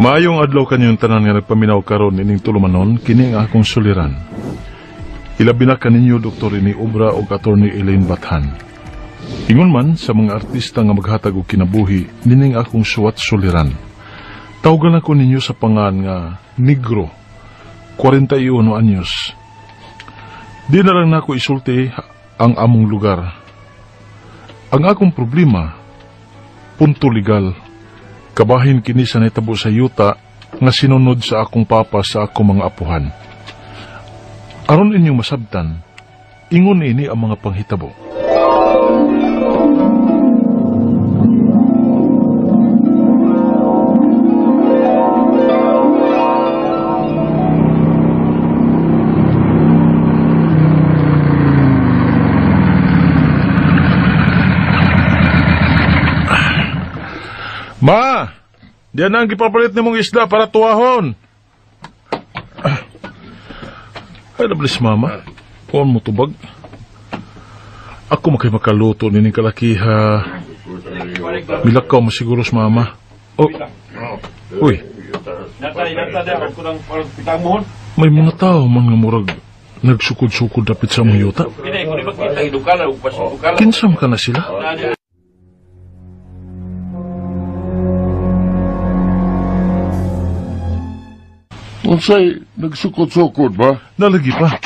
Maayong adlaw kanyong tanan nga nagpaminaw karon ining tulumanon, kini ang akong suliran. Ilabi na kaninyo Dr. Rene Obra o Attorney Elaine Bathan. Ingon man sa mga artista nga maghatag og kinabuhi, nining akong suwat suliran. Tawgan ako ninyo sa pangan nga Negro, 41 anyos. Di na lang nako isulti ang among lugar. Ang akong problema, punto legal. Kabahin kini sa nahitabo sa yuta nga sinunod sa akong papa sa akong mga apuhan. Aron inyong masabtan, ingon ini ang mga panghitabo. Ma! Diyan na ang gipapalit nimong isda para tuwahon. Ay, nablis, mama. Kuhan mo tubag. Ako makay makaluto nining kalakiha. Milakaw mo siguro sa mama. Oh. Uy. May mga tao man nga murag nagsukod-sukod dapit sa among yuta. Kinsam ka na sila? Unsay nagsukod-sukod ba? Nalagi pa.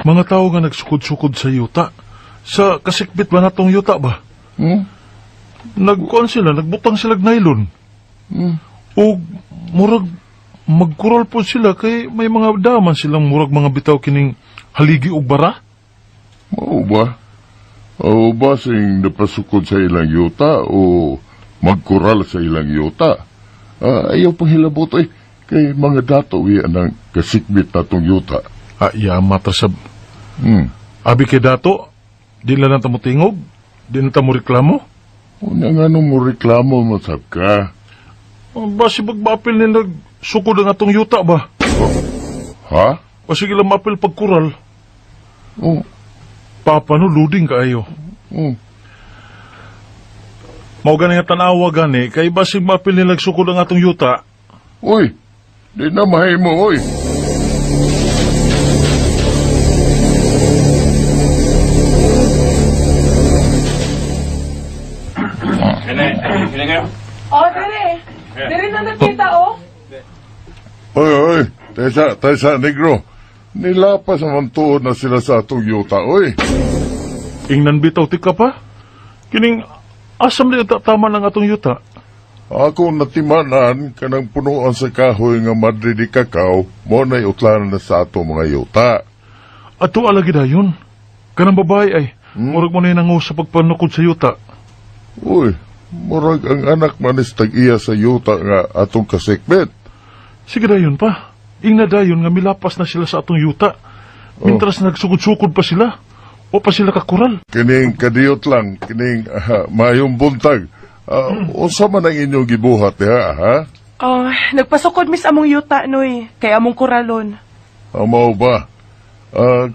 Mga tao nga nagsukod-sukod sa yuta. Sa kasikbit ba natong yuta ba? Hmm? Nagkuan sila, nagbutang sila nylon. Hmm? O murag magkural po sila kay may mga daman silang murag mga bitaw kining haligi og bara. Mao ba? O ba sing napasukod sa ilang yuta o magkural sa ilang yuta? Ayaw pang hilabot eh. Kay mga dato iyan ang kasikbit na itong yuta. Ah, yama ta sab. Hmm. Abi kay dato, di lang na mo tingog, di na mo reklamo. Una nga nung mo reklamo, masab ka. Basi magbapil nila sukod ang atong yuta ba? Oh. Ha? O sige lang mapil pagkural. Oh. Papa no, luding kaayo. Oh. Mao gani nga tanawa gani, kay basi mapil nila sukod ang atong yuta. Uy! Di na mahimo, oy. Oh, dere. Dere na nakita, oh. Oy, oy. Tesa, tesa, Negro. Nilapas naman tuod na sila sa atong yuta, oy. Ingnan bitaw tika pa? Kining, asam na tama ng atong yuta? Ako natimanan kanang punuan sa kahoy nga madre di kakao, mo na'y utlanan na sa ato mga yuta. Ato alagi dayon. Kanang babae ay, murag mo na nangu sa pagpanukod sa yuta. Uy, murag ang anak manis tag-iya sa yuta nga atong kasikbit. Sige dayon pa. Ingna dayon nga milapas na sila sa atong yuta. Mintras nagsukod-sukod pa sila. O pa sila kakural. Kining kadiyot lang, kining maayong buntag. Unsa man ang inyong gibuhat diha, ha? Oh, nagpasukod mis among yuta, noy. Kay among kuralon. Mao ba?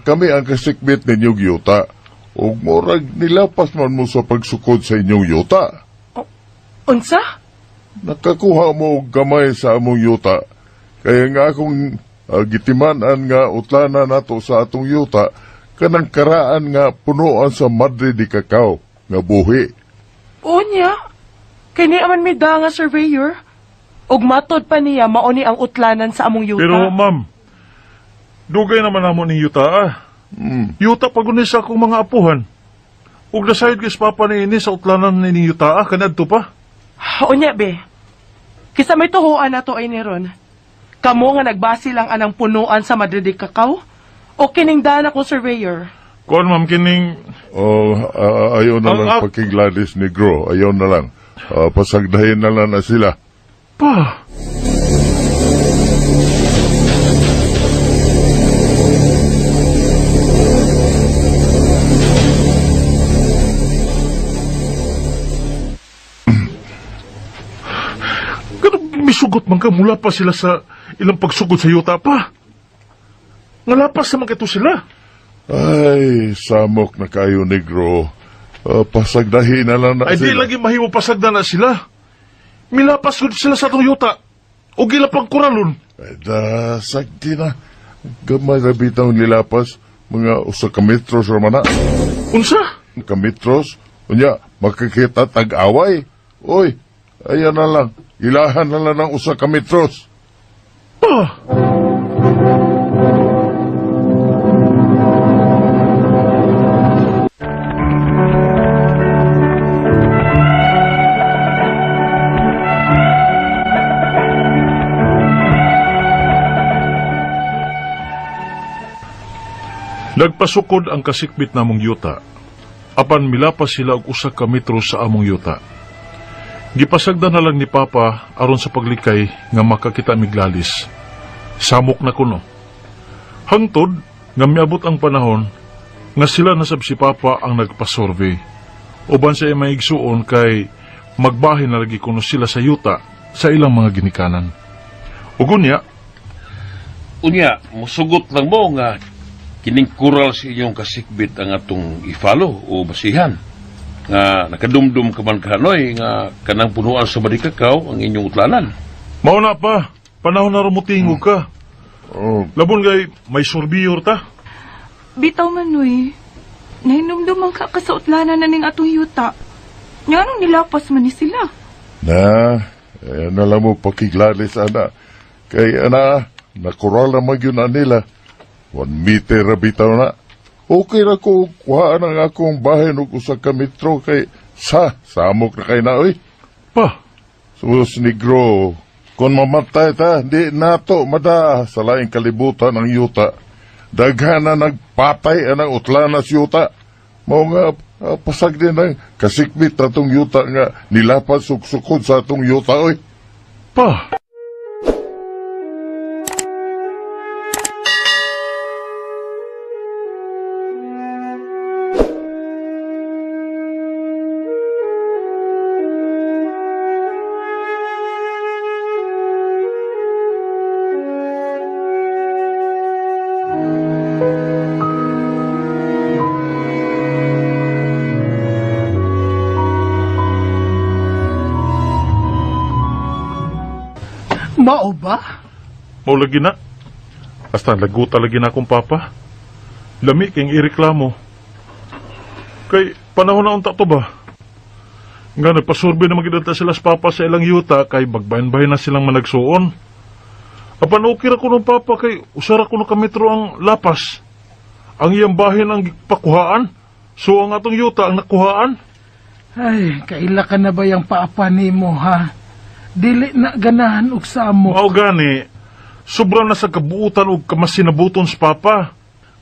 Kami ang kasikbit ninyong yuta. Ug murag nilapas man mo sa pagsukod sa inyong yuta. Oh, unsa? Nakakuha mo og gamay sa among yuta. Kaya nga akong gitiman-an nga utlana nato sa atong yuta, kanang karaan nga punuan sa madre di kakao nga buhi. Unya? Kini aman mi da nga surveyor. Ug matod pa niya mauni ang utlanan sa among yuta. Pero ma'am, dugay naman namo ning yuta ah. Yuta pag uni sa akong mga apuhan. Ug nasayod kay papa ni ini sa utlanan nining yuta ah, kanadto pa. Unya be. Kisa may tuhuan nato ay ni ron. Kamo nga nagbasi lang anang punuan sa Madre de Cacao? O kining daan akong surveyor? Kuan ma'am kining Oh, ayaw na lang paki Gladys Negro, ayaw na lang. Pasagdahin na lang na sila. Pa! Ganun, misugot man ka mula pa sila sa ilang pagsugod sa yuta pa. Ngalapas naman kito sila. Ay, samok na kayo, Negro. Pasagdahin na lang na Ay, di sila. lagi mahimo pasagda na sila. Milapas gud sila sa atong yuta. O gila pang kuralon. Ay, da, sakti na. Gamay ra bitaw nilapas, mga usa ka metros ra man na. Unsa? Ka metros, unya, makikita tag-away. Oy, ayan na lang. Ilahan na lang ng usa ka metros. Pa! Nagpasukod ang kasikbit namong yuta. Apan milapas sila og usa ka metro sa among yuta. Gipasagdan na lang ni Papa aron sa paglikay nga makakita miglalis. Samok na kuno. Hangtod nga miabot ang panahon nga sila nasab si Papa ang nagpasurvey. Uban sa imong igsuon kay magbahin na lagi kuno sila sa yuta sa ilang mga ginikanan. Ug unya, Unya, musugot lang mo nga kining kural sa inyong kasikbit ang atong ifalo o basihan. Nga nakadumdum ka man kanoy nga kanang punuan sa Badikakaw ang inyong utlanan. Mao na pa, panahon na rumutingog ka. Oh, Labon kay may surveyor ta. Bitaw man, uy. Nahinumduman ka kasautlanan na ning atong yuta. Nga nung nilapas man ni sila. Na, ayan na lang mo pakiglalis, ana. Kay, ana, nakural na magyun na nila. 1 meter ra bitaw na. Okay ra ko, kuhaan ang akong bahay og usa ka metro kay sa, samok na kay na, oy. Pa, Sus, negro, kung mamatay ta, di nato mada sa laing kalibutan ang yuta. Daghan na nagpatay ang utlanas yuta. Mao nga, pasag din ang kasikbit atong yuta nga nilapas suksukod sa atong yuta, oy. Pa. Mao ba? Mao lagi na. Basta laguta lagi na akong papa. Lami kayong ireklamo. Kay panahon na unta to ba? Nga nagpasurvey na magidata sila sa papa sa ilang yuta kay magbahin-bahin na silang managsuon. Apan okay ra ko ng papa kay usara ko ka metro ang lapas. Ang iyang bahin ang pakuhaan. So ang atong yuta ang nakuhaan. Ay, kaila ka na ba yung paapa nimo ha? Dili na ganahan og samok. Mao gani, sobra na sa kabuutan og kamasinabuton sa papa.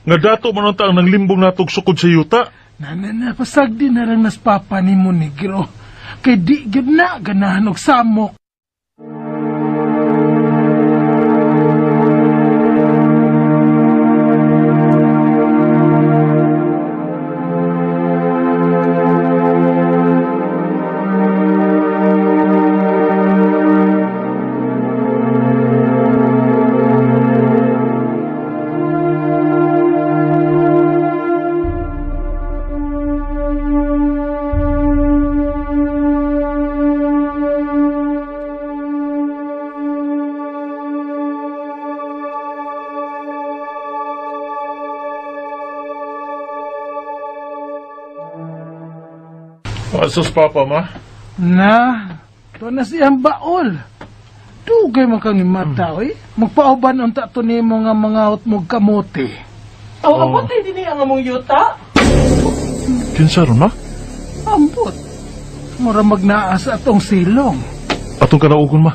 Nga dato man unta ang nanglimbong natog sukod sa yuta. Na na na, pasag din na lang nas papa nimo negro. Kay di gyud na ganahan og samok. Asos papa ma. Na, to na siyang baol. Dugay man kang mata, oy. Magpauban unta to nimo nga mga mog kamote. Oh, abot din dinhi ang among yuta. Kinsa ron ma? Ambot. Mura magnaa sa atong silong. Atong kanaugon ma.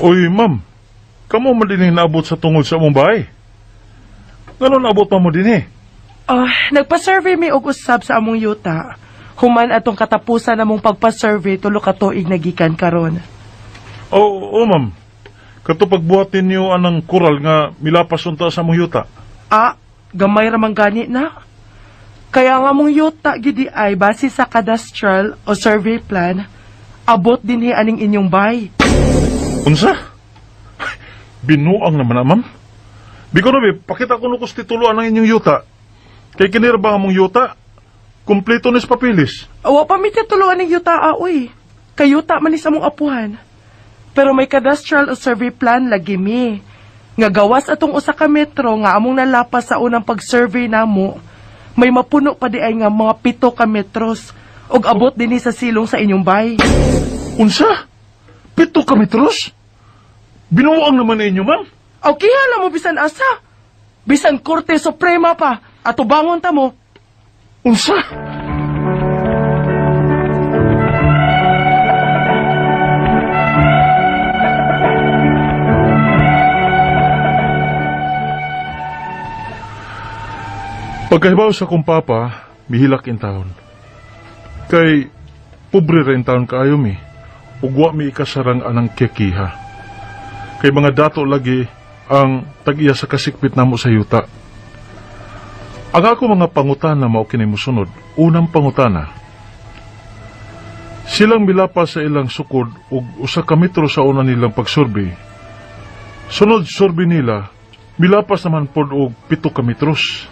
Oy, ma'am. Kamo man din naabot sa tungod sa among bahay. Ngano naabot pa mo din eh? Ah, nagpa-survey mi og usab sa among yuta. Human atong katapusan namong pagpa-survey tulo ka tuig nagikan karon. Oo, oh, ma'am. Kato pagbuhat ninyo anang kural nga milapas unta sa among yuta. Ah, gamay ra man gani na. Kaya ang among yuta gidi ay base sa cadastral o survey plan, abot dinhi aning inyong bay. Unsa? Binuang naman na, ma'am. Biko na, be, pakita ko nukos tituloan ang inyong yuta. Kay kinira ba ang among yuta? Kumpleto ni sa papilis. Awa pa mi tituluan ng yuta, oy. Kayuta man ni sa mong apuhan. Pero may cadastral o survey plan lagi mi. Nga gawas atong usa ka metro nga among nalapas sa unang pag-survey namo, may mapuno pa di ay nga mga 7 ka metros og abot dinhi sa silong sa inyong bay. Unsa? 7 ka metros? Binuang naman ninyo, ma'am. Aw kihala mo bisan asa. Bisan Korte Suprema pa. Ato bangon ta mo. Unsa? Pagkahibaw sa kong papa, mihilak in taon. Kay, pobre ra in taon kaayo mi, ug wa mi ikasarang anang kekiha. Kay mga dato lagi ang tag-iya sa kasikbit namo sa yuta. Ang ako mga pangutana mao kini mosunod. Unang pangutana, silang milapa sa ilang sukod ug usa ka metro sa una nilang pagsurvey. Sunod survey nila, milapas naman pod og 7 ka metros.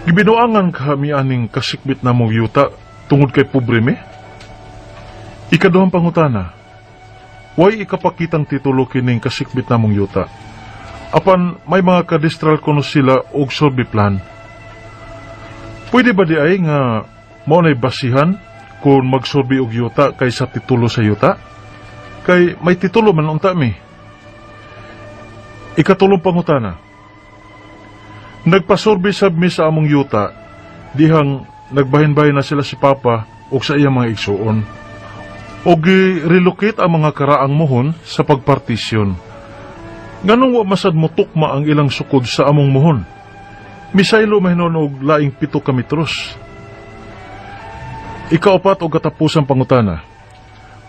Gibinuangan kami aning kasikbit namong yuta tungod kay pobre mi. Ikaduhang pangutana, way ikapakitang titulo kining kasikbit namong yuta. Apan may mga kadistral kuno sila og survey plan. Pwede ba di ay nga mao nay basihan kung magsurvey og yuta kaysa titulo sa yuta? Kay may titulo man unta mi. Ikatulong pangutana, nagpasurvey sab mi sa among yuta dihang nagbahin-bahin na sila si Papa og sa iyang mga igsuon. Og gi-relocate ang mga karaang muhon sa pagpartisyon. Nganong wa masad motukma ang ilang sukod sa among muhon? Misaylo mahinon og laing 7 ka metros. Ikaupat og katapusang pangutana,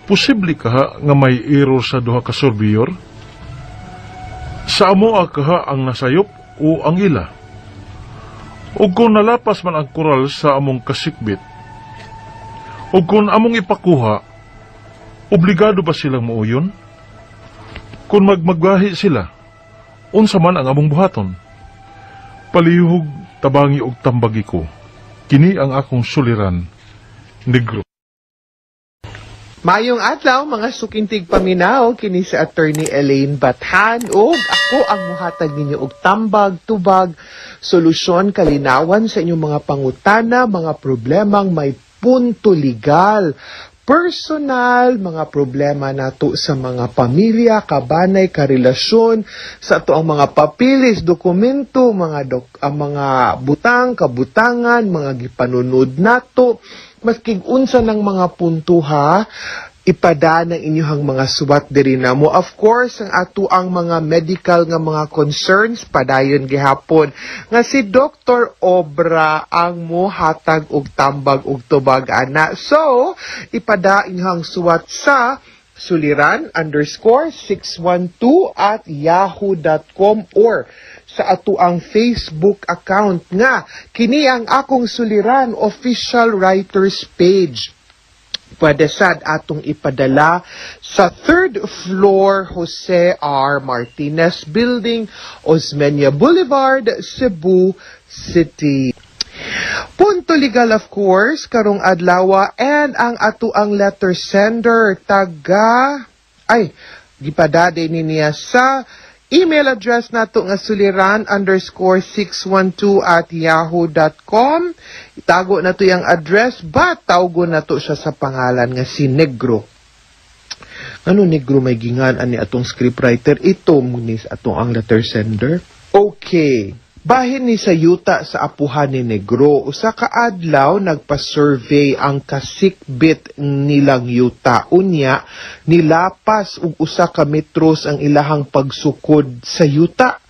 posible kaha nga may error sa duha ka surveyor? Sa amoa kaha ang nasayop o ang ila? O kung nalapas man ang koral sa among kasikbit, o kung among ipakuha, obligado ba silang muuyon? Kung magmagbahi sila, unsa man ang among buhaton? Palihog, tabangi og tambagi ko. Kini ang akong suliran, Negro. Mayong adlaw mga sukintig paminaw, kini si Attorney Elaine Bathan ug ako ang muhatag ninyo og tambag, tubag, solusyon, kalinawan sa inyong mga pangutana, mga problemang may punto legal, personal, mga problema nato sa mga pamilya, kabanay, karelasyon, sa ato ang mga papilis, dokumento, ang mga butang, kabutangan, mga gipanunod nato. Maski unsa ng mga punto ha, ipada ng inyong mga suwat diri namo. Of course, ang ato ang mga medical nga mga concerns padayon gihapon nga si Dr. Obra ang mohatag og tambag og tubag ana. So, ipada inyong suwat sa suliran_612@yahoo.com or sa ato ang Facebook account nga kini ang akong Suliran official writers page. Pwede sad atong ipadala sa 3rd floor Jose R. Martinez Building, Osmeña Boulevard, Cebu City. Punto legal of course karong adlawa, and ang ato ang letter sender taga ay gipadade ni niya sa email address nato nga suliran_612@yahoo.com. Itago na to yung address, but tawgo na to siya sa pangalan nga si Negro. Ano Negro may gingan ani atong scriptwriter? Ito ni atong ang letter sender. Okay. Bahin ni sa yuta sa apuhan ni Negro. Usa ka adlaw nagpa-survey ang kasikbit nilang yuta. Unya nilapas og usa ka metros ang ilahang pagsukod sa yuta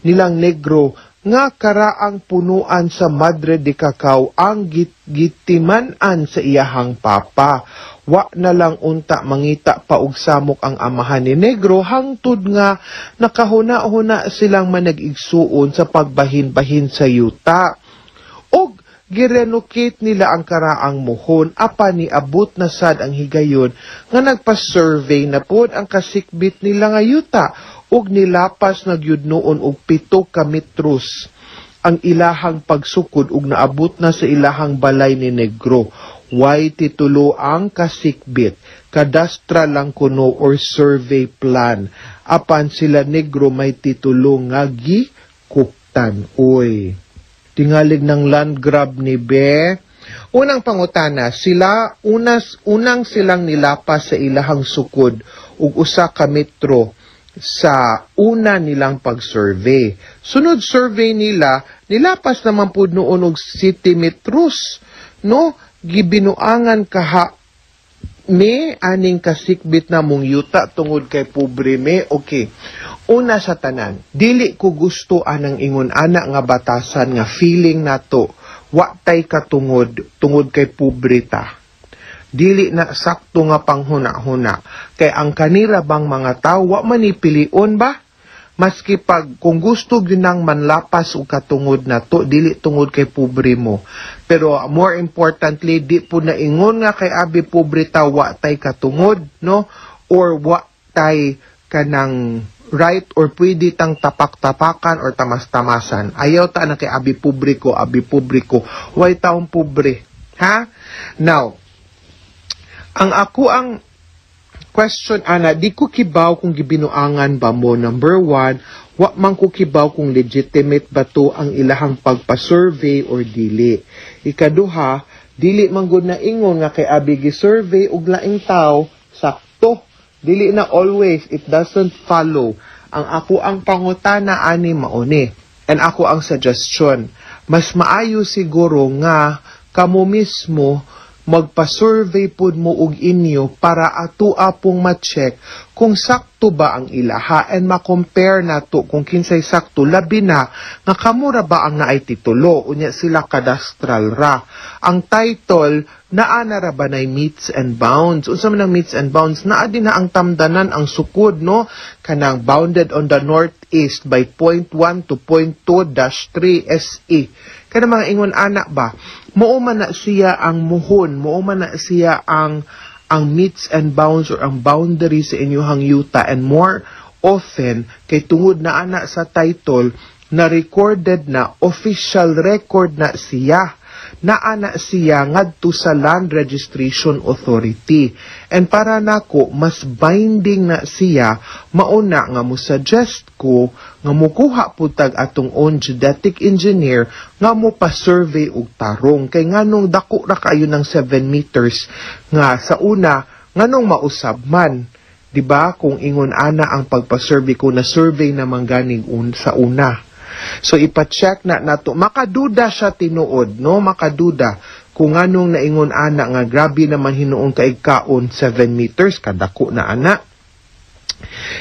nilang Negro nga karaang punuan sa Madre de Cacao ang gitiman-an sa iyahang papa. Wa na lang unta mangita pa og samok ang amahan ni Negro hangtod nga nakahuna-huna silang manag-igsuon sa pagbahin-bahin sa yuta. Og girelocate nila ang karaang muhon apan niabot na sad ang higayon nga nagpa-survey na pod ang kasikbit nila nga yuta ug nilapas na gyud noon og 7 ka metros ang ilahang pagsukod ug naabot na sa ilahang balay ni Negro. Way titulo ang kasikbit, kadastra lang kuno or survey plan. Apan sila Negro may titulo nga gikuptan. Uy, tingalig ng land grab ni Be. Unang pangutana, sila unas unang silang nilapas sa ilahang sukod ug usa ka metro sa una nilang pag-survey. Sunod survey nila, nilapas naman pud noon og city metros, no? Gibinuangan kaha me aning kasikbit na mong yuta tungod kay pobre me. Okay. Una sa tanan, dili ko gusto anang ingon ana nga batasan nga feeling nato wa tay katungod tungod kay pobre ta. Dili na sakto nga panghuna-huna kay ang kanira bang mga tao wa man pilion ba? Maski pag kung gusto gyud nang manlapas og katungod nato, dili tungod kay pobre mo. Pero more importantly, di po na ingon nga kay abi pobre ta wa tay katungod, no? Or wa tay kanang right or pwede tang tapak-tapakan or tamas-tamasan. Ayaw ta na kay abi pobre ko, abi pobre ko. Way taong pobre. Ha? Now, ang ako ang question ana, di ko kibaw kung gibinuangan ba mo. Number one, wa man ko kibaw kung legitimate ba to ang ilahang pagpa-survey or dili. Ikaduha, dili man gud na ingon nga kay abi gi-survey og laing tawo, sakto. Dili na always, it doesn't follow. Ang ako ang pangutana ani mauni. And ako ang suggestion, mas maayo siguro nga kamo mismo magpa-survey pud mo og inyo para ato pong ma-check kung sakto ba ang ilaha and ma-compare nato kung kinsay sakto, labi na nga kamo ra ba ang naay titulo, unya sila kadastral ra. Ang title naa na ra ba nay metes and bounds? Unsa man ang metes and bounds? Naa din na ang tamdanan ang sukod, no? Kanang bounded on the northeast by 0.1 to 0.2-3 SE, kana mga ingon ana ba, mao man na siya ang muhon, mao man na siya ang metes and bounds or ang boundary sa inyuhang yuta. And more often kay tungod na ana sa title na recorded na, official record na siya, naa na siya ngadto sa Land Registration Authority. And para nako, mas binding na siya. Mauna nga mo suggest ko nga mukuha pud tag atong own geodetic engineer nga mo pa-survey og tarong, kay nganong dako ra kayo ng 7 meters nga sa una, nganong mausab man, di ba, kung ingon ana ang pagpa-survey ko na survey naman ganing sa una? So ipa-check na nato. Makaduda siya tinuod, no? Makaduda kung anong naingon ana nga grabe naman hinuon kay kaon 7 meters kadako na ana.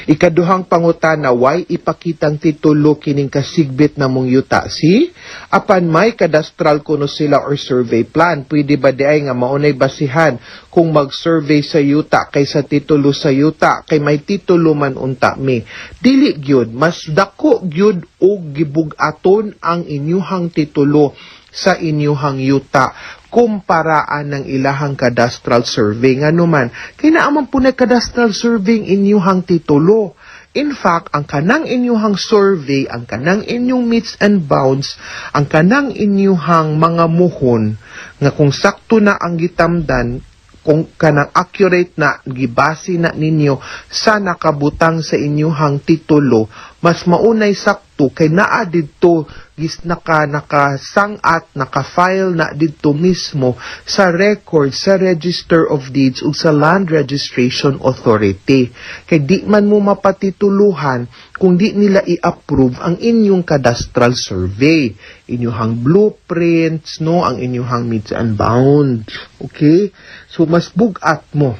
Ikaduhang pangutana, why ipakitang titulo kining kasigbit na mong yuta si? Apan may kadastral kuno sila or survey plan. Pwede ba di ay nga maunay basihan kung mag-survey sa yuta kaysa titulo sa yuta, kay may titulo man unta mi? Dili gyud, mas dako gyud og gibug-aton ang inyuhang titulo sa inyuhang yuta kumparaan ng ilahang cadastral survey. Ngano man, kay naa man po na cadastral survey ang inyuhang titulo. In fact, ang kanang inyuhang survey, ang kanang inyong metes and bounds, ang kanang inyuhang mga muhon, nga kung sakto na ang gitamdan, kung kanang accurate na gibase na ninyo sa nakabutang sa inyuhang titulo, mas maunay sakto kay naa didto gis naka nakasangat, naka-file na didto mismo sa record sa Register of Deeds ug sa Land Registration Authority, kay di man mo mapatituluhan kung di nila i-approve ang inyong cadastral survey, inyong blueprints, no, ang inyong metes and bounds. Okay, so mas bugat mo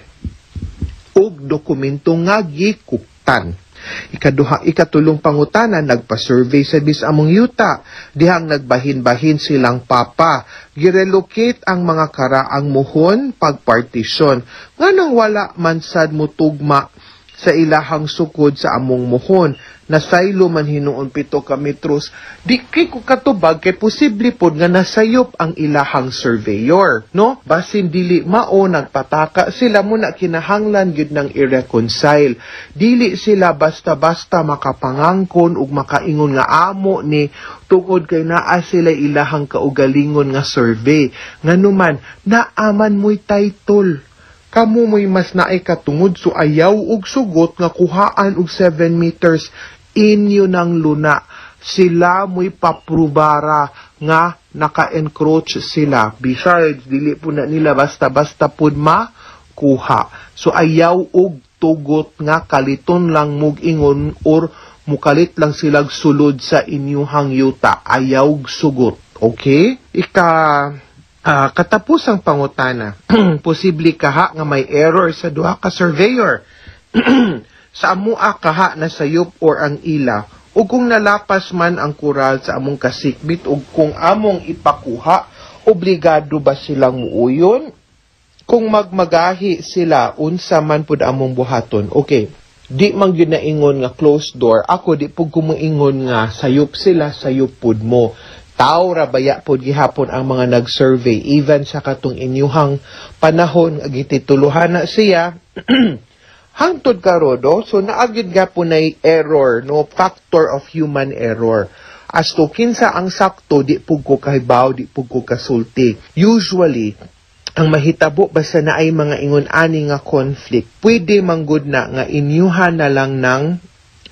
og dokumento nga gikuptan. Ikaduha, ikatulong pangutana, nagpa-survey sa bis among yuta. Dihang nagbahin-bahin silang papa. Girelocate ang mga karaang muhon pagpartisyon. Nganong wala man sad mo tugma sa ilahang sukod sa among muhon. Nasaylo man hinuon 7 ka metros. Di kay ko katubag kay posible pod nga nasayop ang ilahang surveyor, no? Basin dili mao nagpataka sila mo na kinahanglan gyud nang i-reconcile. Dili sila basta-basta makapangangkon ug makaingon nga amo ni tungod kay naa sila ilahang kaugalingon nga survey. Nganuman naaman mo'y title. Kamo mo'y mas naay katungod, so ayaw og sugot nga kuhaan og 7 meters inyo ng luna. Sila mo'y paprubara nga naka-encroach sila. Besides, dili po na nila basta-basta pud makuha. So ayaw og tugot nga kaliton lang mug ingon or mukalit lang silag sulod sa inyuhang yuta. Ayaw og sugot. Okay? Katapusang pangutana, posible kaha nga may error sa duha ka surveyor. Sa amua kaha na sayop or ang ila, ug kung nalapas man ang kural sa among kasikbit ug kung among ipakuha, obligado ba silang muuyon? Kung magmagahi sila, unsa man pud among buhaton? Okay. Di man gyud na ingon nga closed door. Ako di pud kumuingon nga sayop sila, sayop pud mo. Tao ra baya pod gihapon ang mga nag-survey, even sa katong inyuhang panahon nga gitituluhan na siya hangtod karon, no? So naagid gapon nay error, no, factor of human error. As to kinsa ang sakto, di pud ko kahibaw, di pud ko kasulti. Usually ang mahitabo basta na ay mga ingon ani nga conflict, pwede manggod na nga inyuhan na lang ng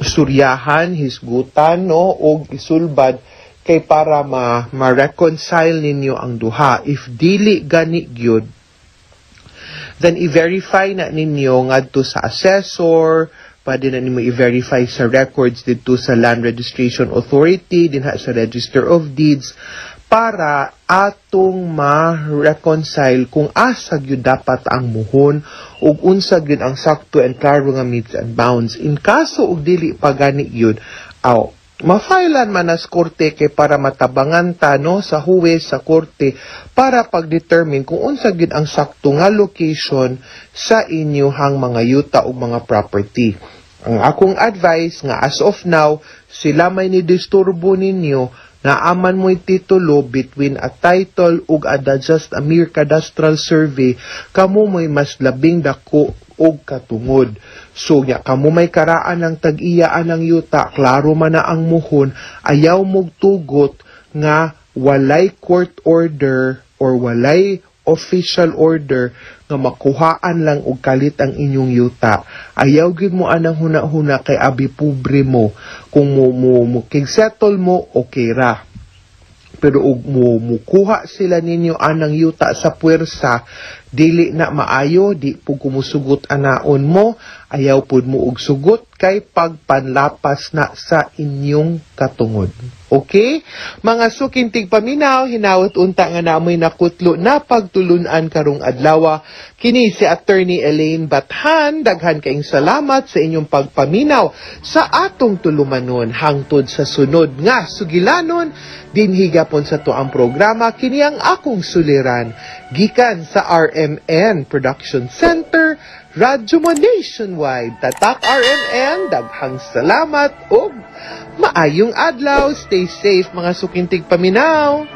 suryahan, hisgutan, no, og isulbad kay para ma-reconcile ninyo ang duha. If dili gani gyud, then i-verify na ninyo ngadto sa assessor, pwede na nimo i-verify sa records didto sa Land Registration Authority, dinha sa Register of Deeds, para atong ma-reconcile kung asa gyud dapat ang muhon ug unsa gyud ang sakto and klaro nga metes and bounds. In kaso og dili pa gani gyud, aw ma-filean man as korte kay para matabangan ta, no, sa huwes sa korte para pag-determine kung unsa gyud ang sakto nga location sa inyuhang mga yuta o mga property. Ang akong advice nga as of now, sila may ni disturbo ninyo, naaman mo'y titulo, between a title ug a just a mere cadastral survey, kamo mo'y mas labing dako og katungod. So nya kamo may karaan ng tag-iyaan ng yuta, klaro man na ang muhon, ayaw mog tugot nga walay court order or walay official order nga makuhaan lang og kalit ang inyong yuta. Ayaw gyud mo anang huna-huna kay abi pobre mo. Kung mo kig settle mo, okay ra. Pero og mo mukuha sila ninyo anang yuta sa puwersa, dili na maayo, di pud kumusugot anaon mo, ayaw pud mo og sugot kay pagpanlapas na sa inyong katungod. Okay? Mga suking tigpaminaw, hinawat unta nga namoy nakutlo na pagtulunan karong adlawa. Kini si Attorney Elaine Bathan, daghan kaing salamat sa inyong pagpaminaw sa atong tulumanon hangtod sa sunod nga sugilanon dinhi gapon sa tuang programa kini ang akong suliran gikan sa RMN Production Center, Radyo Mo Nationwide. Tatak RMN, daghang salamat ug maayong adlaw. Stay safe mga suking tigpaminaw.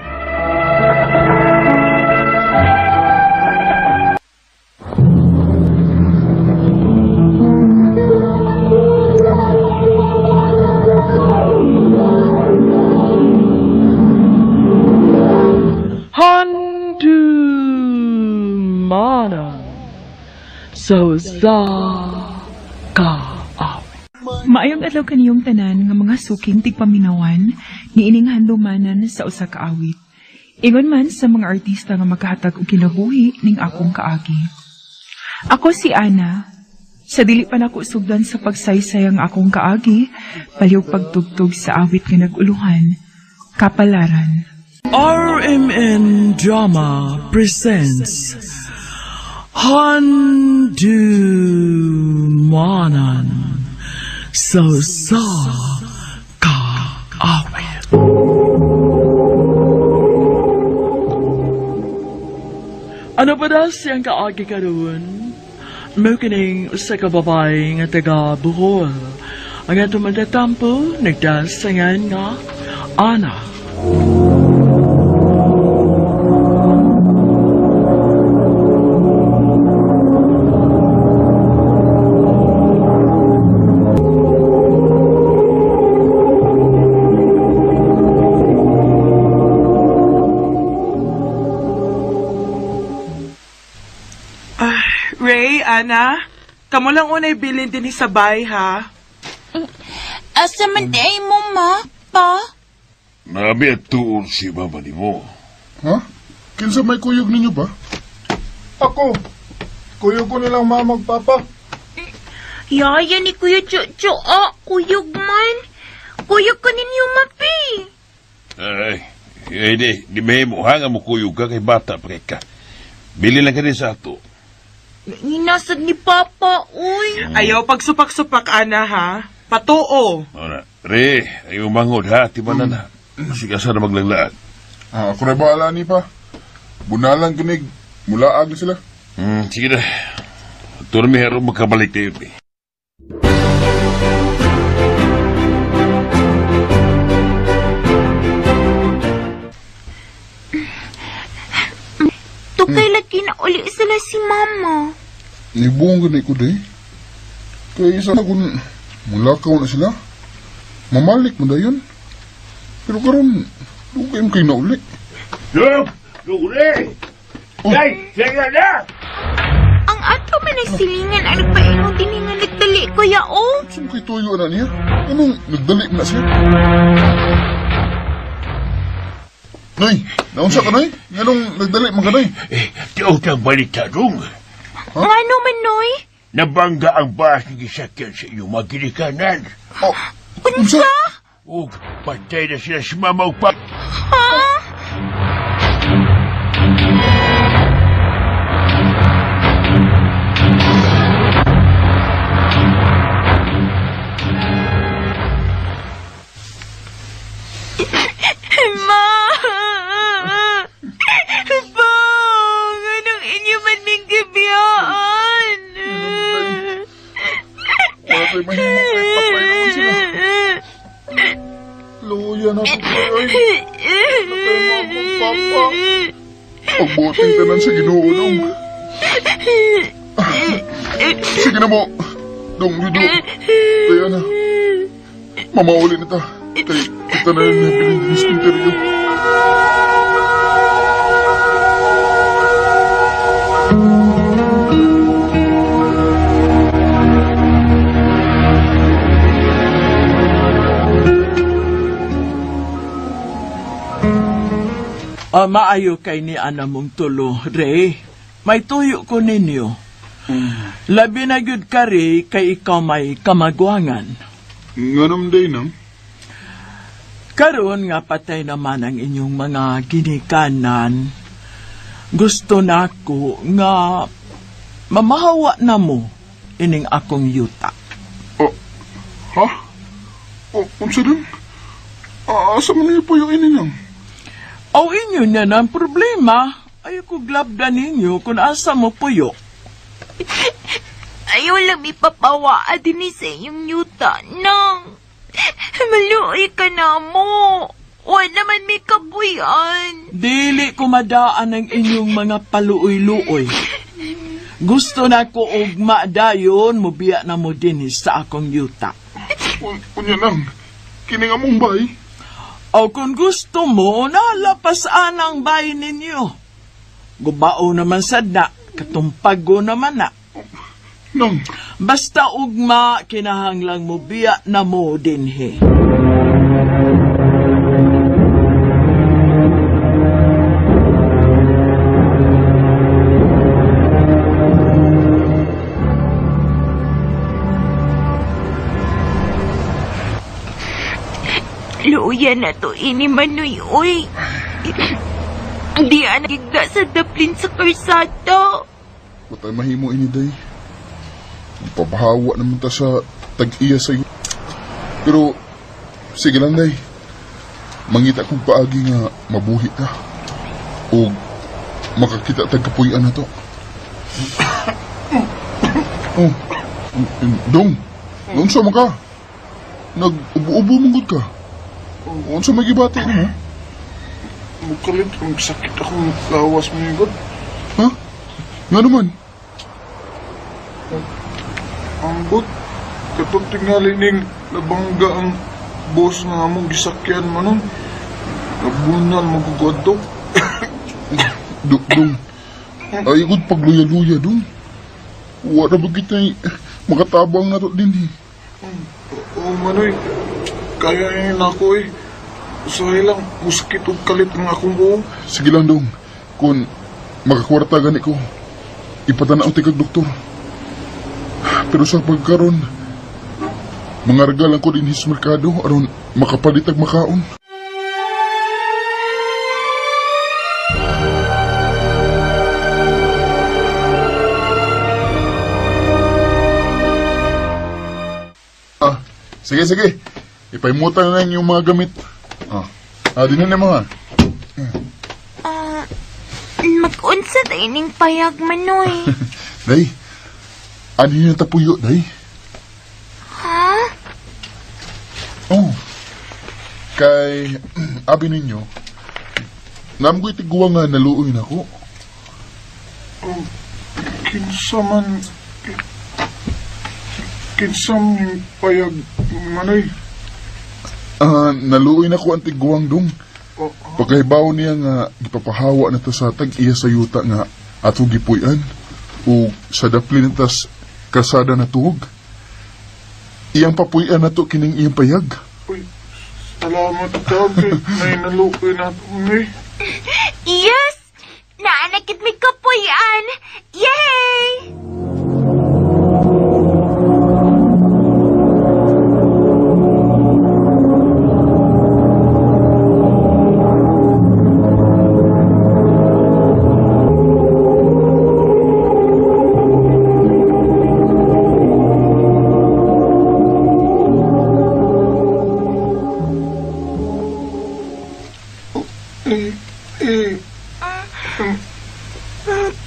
Handumanan so sa ka. Maayong adlaw kaniyong tanan nga mga suking tigpaminawan niining handumanan sa usa ka awit. Ingon man sa mga artista nga makahatag og kinabuhi ning akong kaagi. Ako si Ana. Sa dili pa nako sugdan sa pagsaysay ang akong kaagi, palihog pagtugtog sa awit nga nag-uluhan, Kapalaran. RMN Drama presents Handumanan so sa ka awit. Ano pa daw siyang kaagi karon? Mao kining usa ka babae nga taga Bohol. Ang atong mantatampo nagdasangan nga Ana. Ray, Ana, kamo lang unay bilin din sa bay, ha? Asa man di ay mo, ma? Pa? Nami at tuon si mama ni mo. Ha? Kinsa may kuyog ninyo ba? Ako. Kuyog ko nilang mama ug papa. Yaya ni Kuya Chucho, ah, kuyog man. Kuyog ko ninyo, mapi. Ay, di may mo, ha? Nga mo kuyog ka kay bata pa kay ka. Bili lang ka din sa ato. Ninasad ni Papa, uy. Ayaw pagsupak-supak, Ana, ha? Patuo. Ora, Re, ayaw mangod, ha? Tiba na na. Sige, asa na maglaglaag. Ah, ako na bahala ni pa. Bunalan kinig. Mulaag na sila. Sige na. Turmi, haro magkabalik tayo, eh. Tukay lagi na uli sila si Mama. Nibuong ganay ko, day. Kaya isa na kung mulakaw na sila. Mamalik mo na yun. Pero karon, dugay mo kayo na uli. Yup! Uli! Ay! Sige na! Ang ato man ay silingan, ano pa ingon din nga nagdali, kuya, oh. Saan kay tuyo na niya? Anong nagdali mo na siya? Nay! Naunsa ka, Nay? Anong nagdali mo ka, Nay? Eh, tiyaw kang balita, dong. Huh? Ano man, Noy? Nabangga ang bahas ni gisakyan sa iyong mga ginikanan. Oh, unsa? Ug, patay na sila si Mama ug pa. Ha? Ma! Bong! Anong inyo man ming gibiyaan? Wala tayo mahimo kay patay naman sila. Luya na ito, ay. Patay mo akong papa. Pagbuting tanan sa Ginoo, dong. Sige na mo. Dong, Rido. Kaya na. Mamauli na ta. Kay kita na rin nabilin din sa interview. Maayo kay ni Ana mong tulo, Ray. May tuyo ko ninyo. Labi na gyud ka, Ray, kay ikaw may kamagwangan. Nganam day nang? Karon nga patay naman ang inyong mga ginikanan. Gusto nako nga mamahawa na mo ining akong yuta. Oh, ha? Oh, unsa dun? Asa man niyo po yung ini nang? Aw, inyo na ang problema. Ayaw ko glabda ninyo kung asa mo puyo. Ayaw lang ipapawaa din sa iyong yuta, nang. Maluoy ka na mo. Wala naman may kapuyan. Dili ko madaan ang inyong mga paluoy-luoy. Gusto na ko ugma dayon, mubiya na mo din sa akong yuta. Unya nang, kini nga mong bay. O kung gusto mo, nalapas anang bay ninyo. Gubao naman sadna, katumpago naman na. Nang. Basta ugma, kinahanglang mo biya na mo dinhi. Luya na to, ini Manoy, uy. Di anagigda sa daplin sa karsada. Batay mahimo ini, day. Papahawa naman ta sa tag-iya sa iyo. Pero, sige lang, day. Mangita kong paagi nga mabuhi ta. O makakita tag kapuy-an na to. Oh, Dong, unsa man ka? Nag-ubo-ubo man gud ka. Unsa may gibati nimo? Mukalit ang sakit akong lawas mo gud. Ha? Nga naman? Ambot, katong tingali ning nabangga ang boss nga among gisakyan man nun. Nabunan magugado. Dong, ay gud pagluya-luya dong. Wala ba kita makatabang na to din eh. Oo manoy, kaya yun ako eh. Usahay lang, muskit og kalit ang akong buo. Sige lang dong, kung makakwarta gani ko, ipatanaw ti kag doktor. Pero sa pagkaron, mangarga lang ko din his merkado aron makapalit ag makaon. Ah, sige, sige. Ipaimutan na lang yung mga gamit. Ah, din na mga. Mag-unsa tayo ning payag, Manoy. Day, ano yung tapuyo, Day? Ha? Oh, kay, abi ninyo, namgoy tiguwa nga naluoy na ko. Oh, kinsa man, kinsa man yung payag, Manoy? Ah, naluoy na ko ang tiguang dong. Pagkahibaw niya nga gipapahawa na ta sa tag-iya sa yuta nga ato gipuy-an o sa dapli na tas kasada na tuhog. Iyang papuy-an na to kining iyang payag. Uy, salamat ka kay may naluoy na to ni. Yes! Naanakit may kapuy-an! Yay!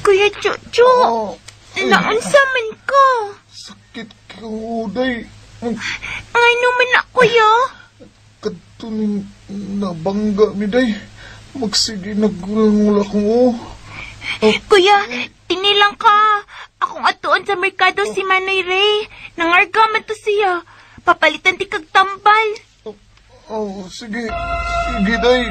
Kuya Chuchu, naunsa man ka? Sakit ko, day. Ano man na, kuya? Kadto ning nabangga mi, day. Magsige, nagulangula kong oh. Kuya, tinilang ka. Akong atuon sa merkado si Manoy Ray. Nangarga man to siya. Papalitan ti kag tambal. Oh, sige. Sige, day.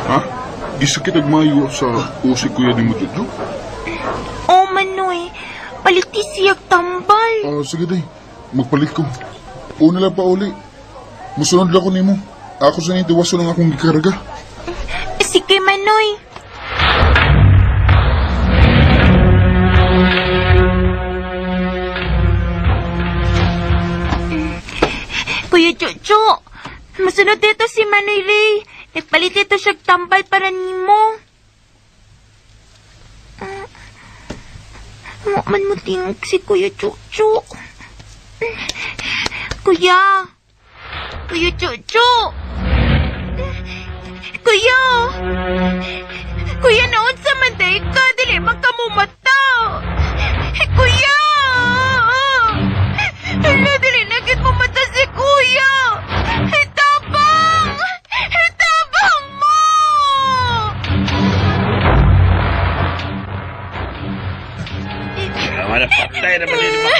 Ha? Gisakit agmayo sa usi kuya ni mo, Jojo? Oh, Manoy. Paliti siyag tambal. Sige, day. Magpalit ko. Una lang pa uli. Musunod lang ko nimo. Ako sa nitiwaso ng akong gikarga. Sige, Manoy. Kuya Jojo, masunod dito si Manoy Ray. Nagpalit dito siya tambal para nimo. Wa man mo tingog si Kuya Jojo. Kuya! Kuya Jojo! Kuya! Kuya, naunsa man day ka, dili man ka mumata. Kuya! Hala, dili na gid mumata si Kuya! Tabang! Tabang mo! Patay naman din mga.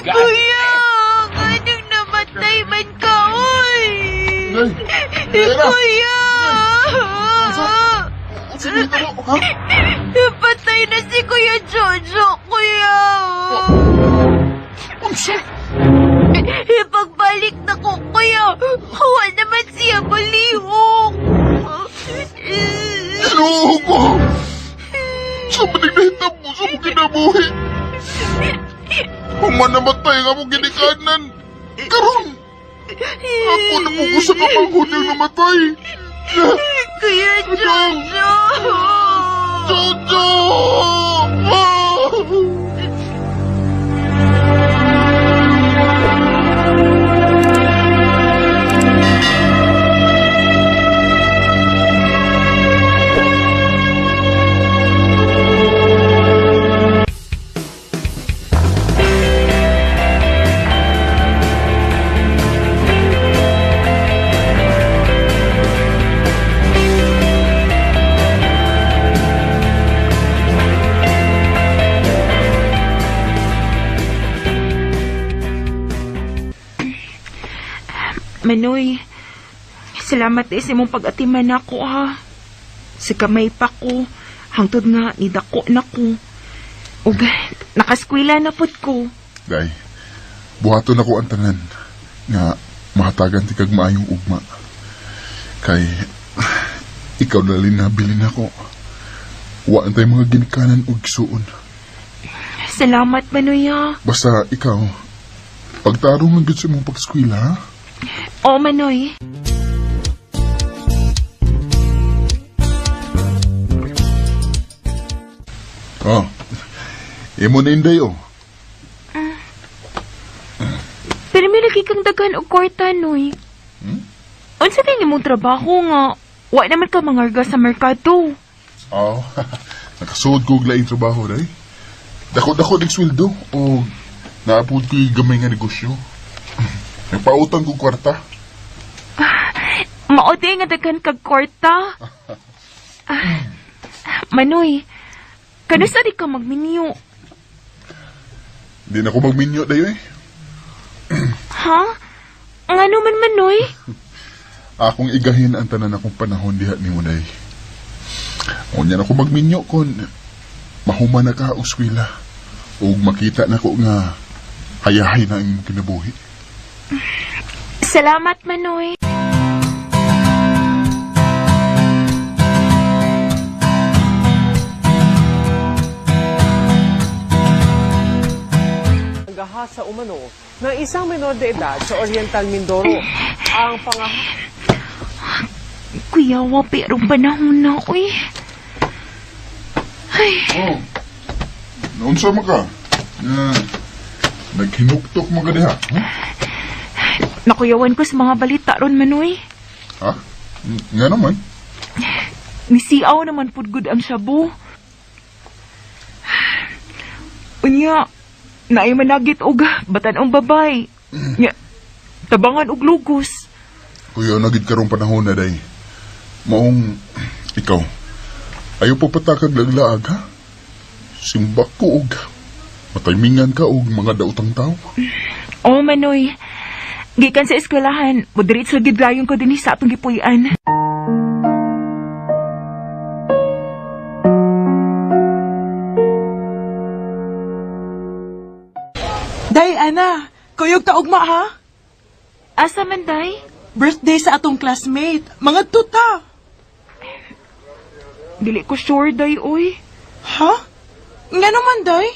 Kuya! Anong namatay man ka, oy? Kuya! Patay na si Kuya Jojo, Kuya! Unsa? Pagbalik na ko, Kuya, wala naman siya balihok. Ginoo ko! Sa manig nahitabo sa mong kinabuhi. Human namatay nga mong ginikanan. Karon, ako na mo ko sa kamanghod yung namatay. Kuya Jojo! Jojo! Ah! Manoy, salamat sa imong pag-atiman nako ha. Sa kamay pa ko, hangtod nga nidako na ko. Ug nakaskwela na pud ko. Day, buhaton ako ang tanan nga mahatagan ti kag maayong ugma. Kay ikaw na linabilin ako. Wa ang tayo mga ginikanan og suon. Salamat, Manoy ha. Basta ikaw, pagtarong lang gud sa imong pagskwela, ha? Oo, Manoy. Oh, imo na inday, oh. Pero may lagi kang daghan og kwarta, Noy. Unsa din imong trabaho nga wa naman ka mangarga sa merkado? Oh, nakasuod ko og laing trabaho, day. Dako-dako ning sweldo o naapod ko'y gamay nga negosyo. Nagpautang kong kwarta. Mao di nga daghan kag kwarta. Manoy, kanusa di ka magminyo? Di na ko magminyo dayo eh. Ha? Ngano man, Manoy? Akong igahin ang tanan akong panahon diha ni mo, day. Unya na ko magminyo kon mahuman na ka og eskwela ug makita na ko nga hayahay na ang imong kinabuhi. Salamat, Manoy. Gahasa umano ng isang menor de edad sa Oriental Mindoro. Ang Kuya, wa pero panahon na, uy. Ay. Oh. Naunsa man ka? Naghinuktok man ka diha, ha? Nakuyawan ko sa mga balita ron, Manoy. Ha? Nga naman? Nisiaw naman pud gud ang shabu. Unya, naay managit og batan-ong babay. Nya, tabangan og lugos. Kuya, nagid karong panahon na, day. Maong ikaw, ayaw pa patakag laglaag, ha? Simbak ko og mataymingan ka og mga daotang tao. Oh, Manoy. Gikan sa eskwelahan, moderate sa gidlayon ko dinhi sa atong gipuy-an. Day, Ana, kuyog ta ugma, ha? Asa man, Day? Birthday sa atong classmate. Mga tuta. Dili ko sure, Day, uy. Ha? Nga naman, Day?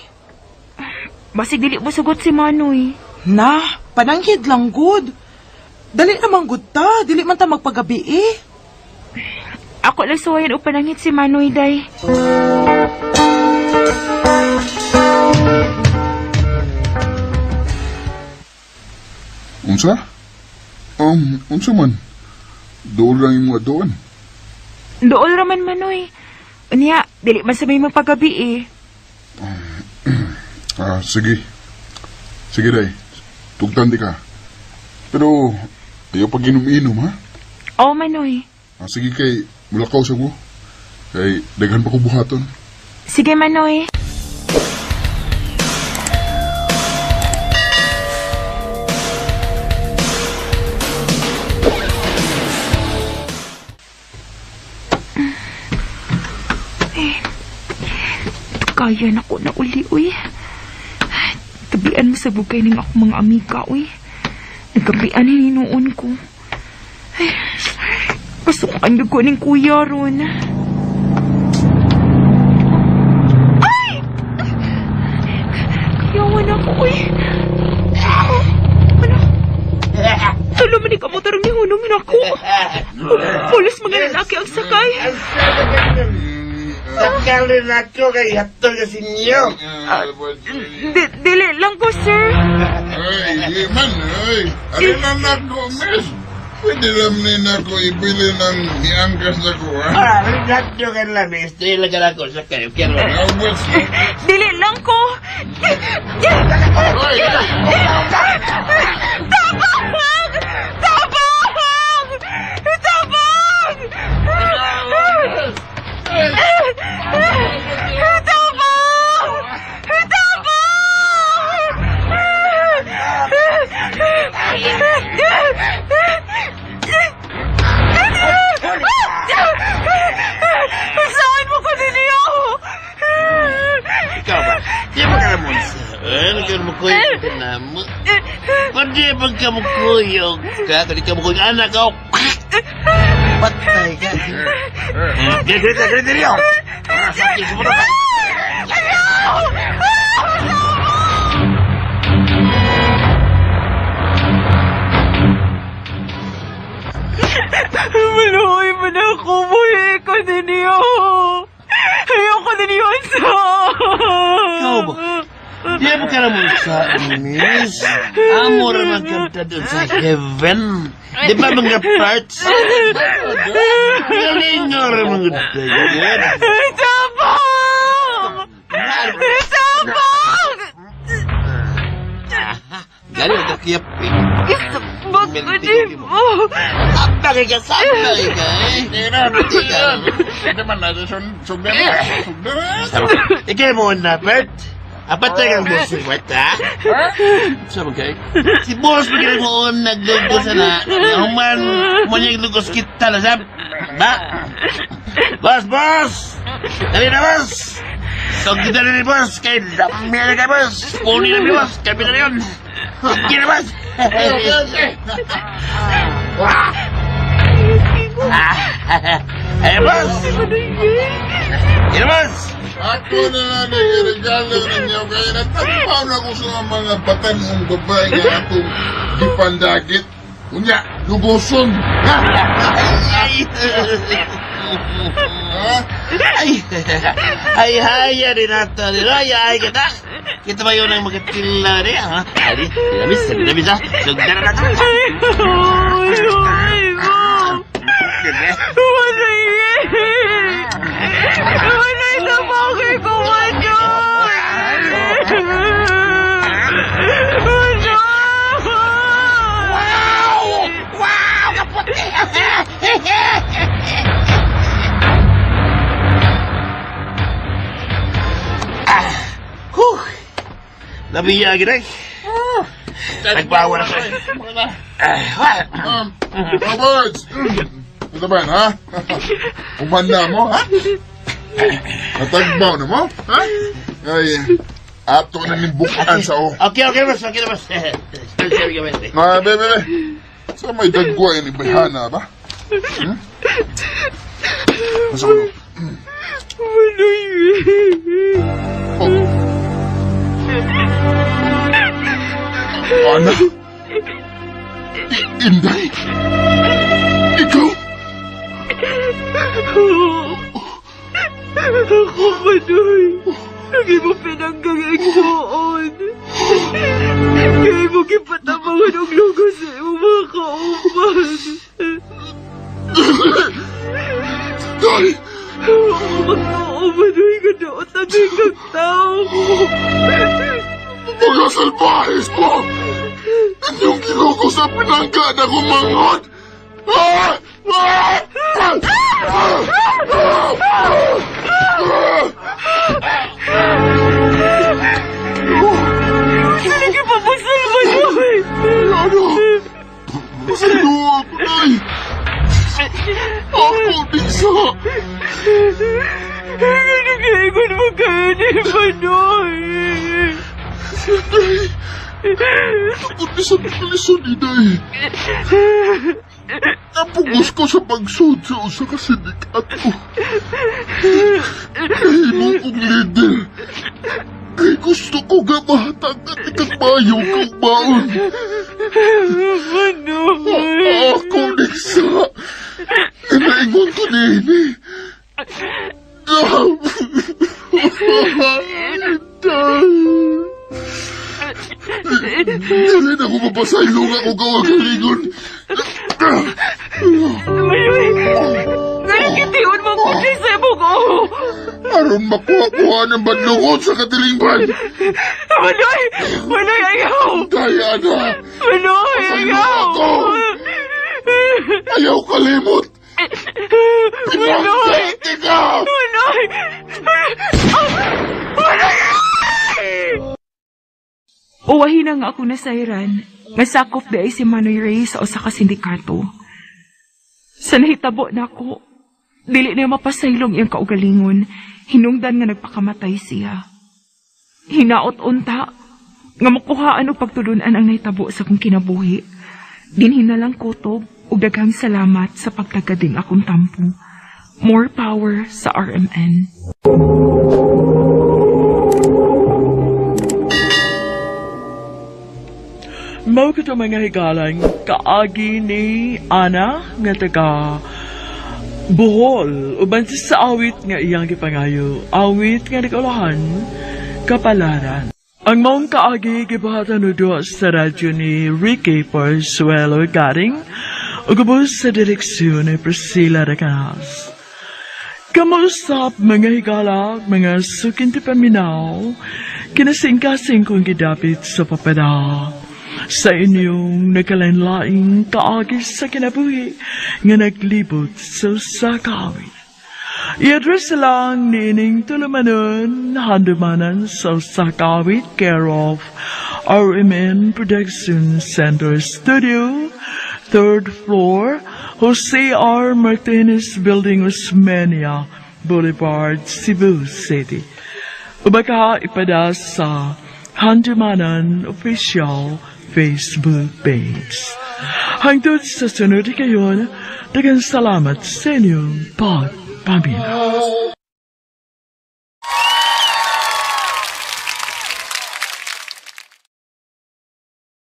Basig dili mo sugot si Manoy. Na, pananghid lang good. Dali naman good ta. Dili man ta magpagabi eh. Ako lang suwayan o pananghid si Manoy, Day. Unsa? Unsa man? Dool lang yung mga doon. Dool raman, Manoy. Unya, dili man sa may magpagabi eh. Sige. Sige, Day. Tugtan di ka. Pero, ayaw pag inom-inom, ha? Oo, Manoy. Sige kay, mulakaw sa ko. Kay, daghan pa ko buhaton. Sige, Manoy. Kaya na ko na uli, uy. Tabian mo sa bugay ng akong mga amiga, uy. Nagkabian hininuon ko. Ay, pasukan ko ng kuya ron. Ay! Kayawan ako, uy. Ano? Tulo man ikaw motor ni Hunong nako. Pulos mga lalaki ang sakay. Sakalin ako kay hatol ka sinyo. Dili lang ko, sir. Ay, di man, ay. Ano na nako, miss? Pwede naman na ako ibili ng niangkas na ko, ha? Ah, hatol ka lang, miss. Dili lang ako sa kayo. Dili lang ko. Tabang! Tabang! Tabang! Tabang! Tabang! Kuyog na mo. Pwede pag ka mo kuyog ka, kani ka mo kuyog anak ako. Patay ka. Grita, grita niyo. Sakit sa mga. Maluhoy man ako, buhi ko ninyo. Ayoko ninyo sa... Ikaw ba? Di ba ka naman sa miss? Amo raman kanta doon sa heaven. Di ba mga parts? Galing nga raman ganda yun. Tabang! Tabang! Galing ka kiyap. Isabag ko din mo. Sabagay ka, sabagay ka eh. Hindi man natin sugdan. Ikaw mo na, Bert. Apatay kang boss si Bert, ha? Sabi kay? Si boss bigyan mo naglugos na. Human, mo niya lugos kita na, sab. Ba? Boss, boss! Dali na, boss! Sugdan na ni boss. Kay dami na kay boss. Kunin na ni boss. Kami na yun. Sige na, boss! Ay, boss! Sige na, boss! Ako na lang nagregalo ninyo kaya nagtapaw na ko sa mga batanong babae nga atong gipandagit. Unya, lugoson! Ay! Ay! Ay, ay, Renato. Ay, ay, kita. Kita ba yun ang magkatila niya, ha? Ali, dinamis, dinamis, ha? Sugdan na natin. Ay, ay, mo! Walay! Walay na bakit ko man yun! Wow! Wow! Kaputi! Huh! Nabiya gid eh. Nagbawa na ko. Roberts! Ito ba yan, ha? Umanda mo, ha? Natagbaw na mo, ha? Ay, ato na nimbukaan sa o. Okay, okay, boss. Okay, boss. Ah, be, be. Sa may dagwa yan, ibayhana ba? Hmm? Masa ko no? Manoy! Oh. Ana? Inday? Ikaw? Ako, Manoy. Lagi mo pinanggang igsuon. Kaya mo gipatabangan og lugos sa imong mga kauban. Day! Ako magtuo, Manoy, nga daot na kang tao. Mga salbahes mo! Inyong ginugo sa pinangga na kumangot! Ah! Ah! Ah! Ah! Ah! Sige pa, basal, Manoy! Ano? Sino ako, Nay? Ako, Lisa! Ano kaingon mo kayo ni Manoy? Inday! Ako ni sa lisod, Inday! Napugos ko sa pagsud sa usa ka sindikato. Nahimo kong leader. Kay gusto ko nga mahatag at ikagmayo kang baon. Manoy! Ako, Lisa! Naingon ko niini. Inday! Dili na ko mapasaylo nga kung kawagalingon. Manoy! Ngayon mo ko sa imong uho! Aron makuha-kuha ng badlungon sa katilingban! Manoy! Manoy, ayaw! Diana! Manoy, ayaw! Ako! Ayaw kalimot! Manoy! Pinangkati ka! Manoy! Manoy! Uwahin na nga ako nasayran, nga sakop di ay si Manoy Rey sa usa ka sindikato. Sa nahitabo na ako, dili na mapasaylong iyang kaugalingon, hinungdan nga nagpakamatay siya. Hinaot unta, Nga makuhaan og pagtulunan ang nahitabo sa akong kinabuhi. Dinhi na lang kutob ug daghang salamat sa pagtagading akong tampo. More power sa RMN. Mao kato mga higalang kaagi ni Ana nga taga Bohol uban sa awit nga iyang gipangayo, awit nga nagulahan kapalaran. Ang maong kaagi gibuhatan og duha sa radyo ni Ricky Porzuelo Garing ug ubos sa direksyon ni Priscilla Recanas. Kamusta mga higala, mga sukin ti paminaw, kinasingkasing kong gidapit sa papada. Sa inyong nagkalain-laing kaagi sa kinabuhi nga naglibot sa usa ka awit. I-address lang niining tulumanon, handumanan sa usa ka awit, care of RMN Production Center Studio, 3rd floor, Jose R. Martinez Building, Osmeña Boulevard, Cebu City. Ubaka ipada sa Handumanan Official Facebook page. Hangtod sa sunod kayon, daghang salamat sa inyong pagpaminaw.